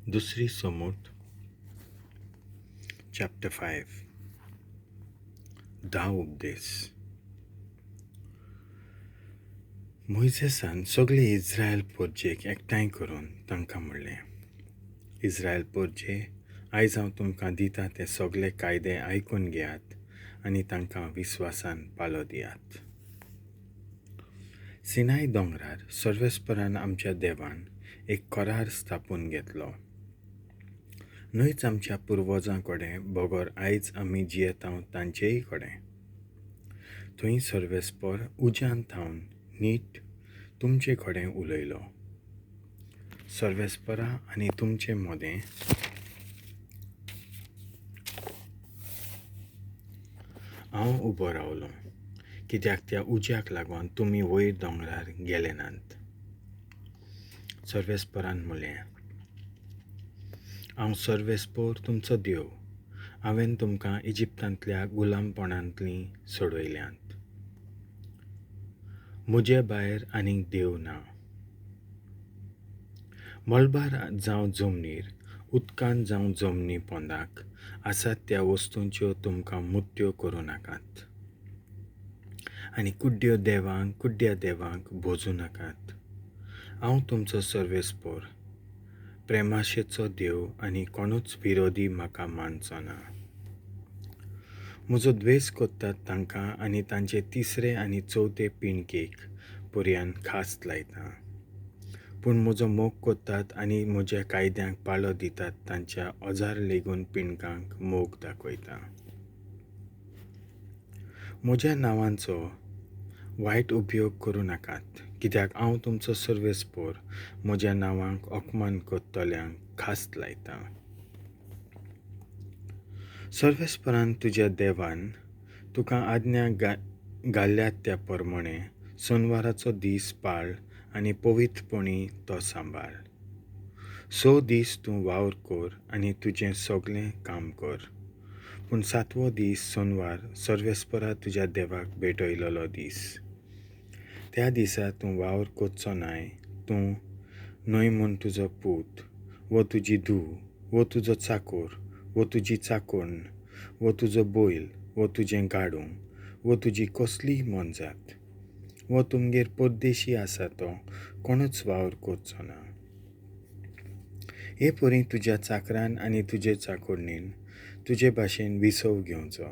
दुसरी सोमूट चॅप्टर 5 10 उपदेश. मोयजेसान सगळे इस्रायल पोरजेक एकठांय करून तांकां म्हणलें, इस्रायल पोरजे, आयज हांव तुमकां दिता ते सगळे कायदे आयकून घेयात आनी तांकां विस्वासान पालो दियात. सिनाय दोंगरार सर्वेस्परान आमच्या देवान एक करार स्थापून घेतलो. न्हयच आमच्या पुर्वजां कडेन बगर आयज आमी जियेता तांचेय कडेन. थंय सर्वेस्पर उज्यान थावन नीट तुमचे कडेन उलयलो. सर्वेस्परा आनी तुमचे मदें हांव उबो रावलो, कित्याक त्या उज्याक लागून तुमी वयर दोंगरार गेले नात. सर्वेस्परान म्हणलें, हांव सर्वेस्पर तुमचो देव, हांवें तुमकां इजिप्तांतल्या गुलामपणांतली सोडयल्यांत. म्हजे भायर आनीक देव ना. मळबार जावं जमनीर, उदकांत जावं जमनी पोंदाक आसात त्या वस्तूंच्यो तुमकां मुत्यो करूं नाकात आनी कुड्ड्या देवांक भोजूं नाकात. हांव तुमचो सर्वेस्पर, प्रेमाशेचो देव आनी कोणूच विरोधी म्हाका मानचो ना. म्हजो द्वेस करतात तांकां आनी तांचे तिसरे आनी चवथे पिणकेक पर्यान खास लायता, पूण म्हजो मोग करतात आनी म्हज्या कायद्यांक पाळो दितात तांच्या 1000 लेगून पिणकांक मोग दाखयता. म्हज्या नांवांचो वायट उपयोग करूं नाकात, कित्याक हांव तुमचो सर्वेस्पर म्हज्या नांवांक अपमान करतल्यांक खास लायता. सर्वेस्परान तुज्या देवान तुका आज्ञा घाल्यात त्या प्रमाणे सोनवाराचो दीस पाळ आनी पवित्रपणी तो सांबाळ. 6 दीस तूं वावर कर आनी तुजें सगळें काम कर, पूण 7वो दीस सोनवार सर्वेस्परा तुज्या देवाक भेटयलेलो दीस. त्या दिसा तूं वावर करचो नाय. तूं न्हय म्हूण तुजो पूत वो तुजी धूव वो तुजो चाकोर वो तुजी चाकोर्ण वो तुजो बैल वो तुजें गाडूं वो तुजी कसलीय मोनजात वो तुमगेर परदेशी आसा तो कोणूच वावर करचो ना. हे परी तुज्या चाकरान आनी तुजे चाकोरणीन तुजे भाशेन विसव घेवचो.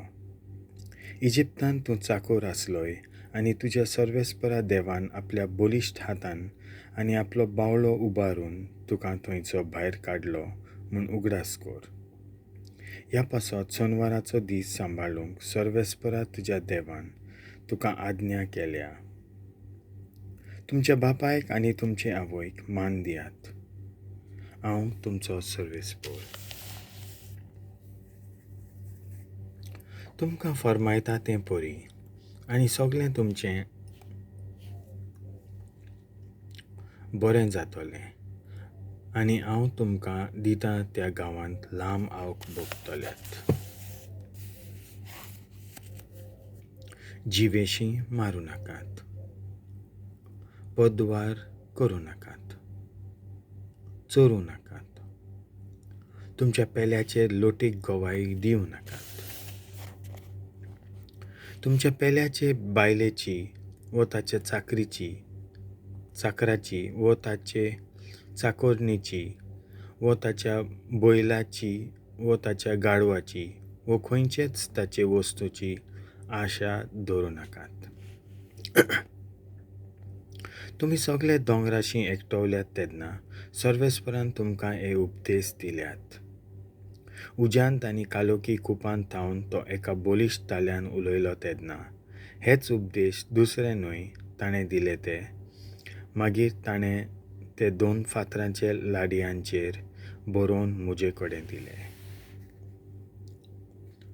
इजिप्तान तूं चाकोर आसलोय आनी तुज्या सर्वेस्परा देवान आपल्या बलिश्ट हातान आनी आपलो बावळो उबारून तुका थंयचो भायर काडलो म्हूण उगडास कर. ह्या पासत सोनवाराचो दीस सांबाळूंक सर्वेस्परा तुज्या देवान तुका आज्ञा केल्या. तुमच्या बापायक आनी तुमचे आवयक मान दियात. हांव तुमचो सर्वेस्पर. तुमकां फर्मायता तें परी आनी सगळें तुमचें बरें जातलें आनी हांव तुमकां दिता त्या गांवांत लांब आवक भोगतल्यात. जिवेशी मारूं नाकात, पदवार करूं नाकात, चोरूं नाकात, तुमच्या पेल्याचेर लोटीक गवाय दिवं नाकात. तुमच्या पेल्याचे बायलेची वो ताच्या चाकराची वो ताचे चाकोरणीची वो ताच्या बैलाची वो ताच्या गाडवाची वो खंयचेच ताचे वस्तूची आशा धरूं नाकात. तुमी सगळे दोंगराशी एकटवल्यात तेन्ना सर्वेस्परान तुमकां हे उपदेश दिल्यात. उज्यांत आनी कालोकी कुपांत थावन तो एका बलिश्ट ताल्यान उलयलो तेन्ना हेच उपदेश दुसरे न्हय ताणें दिले ते. मागीर ताणें ते 2 फातरांचे लाडयांचेर बरोवन म्हजे कडेन दिले.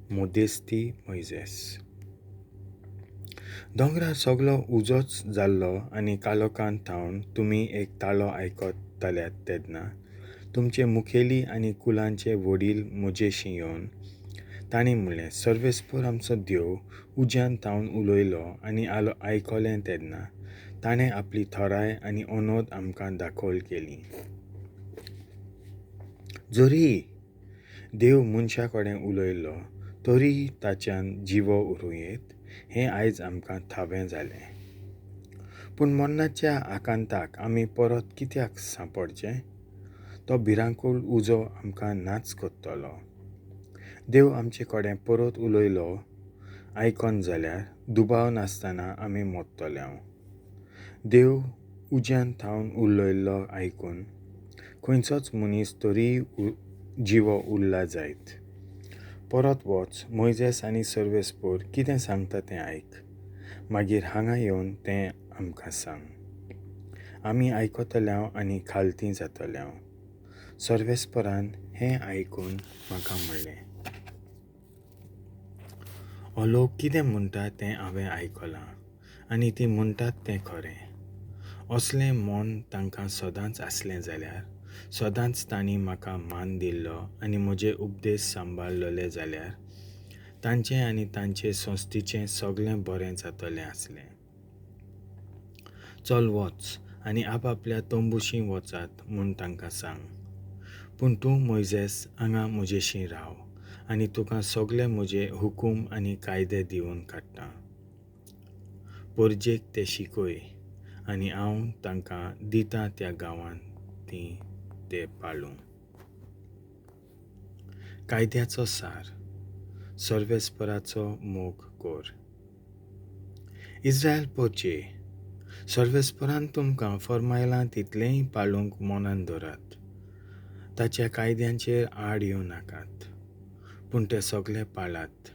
मोदेस्ती मोयजेस. दोंगरार सगळो उजोच जाल्लो आनी कालोकांत थावन तुमी एक ताळो आयकतल्यात तेन्ना तुमचे मुखेली आनी कुलांचे वडील म्हजेशी येवन तांणी म्हणलें, सर्वेस्पर आमचो देव उज्यान थावन उलयलो आनी आयकलें तेन्ना ताणें आपली थराय आनी अनोद आमकां दाखोल केली. जरी देव मनशा कडेन उलयलो तरी ताच्यान जिवो उरूं येत हें आयज आमकां थावें जालें. पूण मरणाच्या आकांताक आमी परत कित्याक सांपडचें? तो भिरांकूळ उजो आमकां नाच करतलो. देव आमचे कडेन परत उलयलो आयकन जाल्यार दुबाव नासतना आमी मरतले. देव उज्यान थावन उलयल्लो आयकून खंयचोच मनीस तरी जिवो उरला जायत. परत वच, मोयजेस आनी सर्वेस्पोर कितें सांगता तें आयक, मागीर हांगा येवन तें आमकां सांग. आमी आयकतले आनी खालती जातले. सर्वेस्परान हें आयकून म्हाका म्हणलें, हो लोक कितें म्हणटा तें हांवें आयकलां आनी ती म्हणटात तें खरें. असलें मन तांकां सदांच आसलें जाल्यार, सदांच तांणी म्हाका मान दिल्लो आनी म्हजे उपदेश सांबाळलेले जाल्यार तांचें आनी तांचे संस्थेचें सगळें बरें जातलें आसलें. चल वच आनी आपआपल्या तंबूशी वचात म्हूण तांकां सांग. पूण तूं मोयजेस हांगा म्हजेशी राव आनी तुका सगळे म्हजे हुकूम आनी कायदे दिवन काडटा. परजेक ते शिकय आनी हांव तांकां दिता त्या गांवांत तीं ते पाळूं. कायद्याचो सार. सर्वेस्पराचो मोग कर. इस्रायल परजे, सर्वेस्परान तुमकां फर्मायलां तितलेंय पाळूंक मनान धरात. ताच्या कायद्यांचेर आड येवं नाकात, पूण ते सगळे पाळात.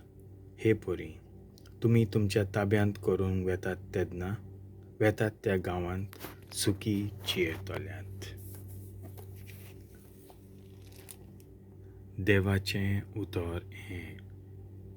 हे परी तुमी तुमच्या ताब्यांत करूंक वेतात तेन्ना वेतात त्या गांवांत सुखी जियेतल्यात. देवाचें उतर हें.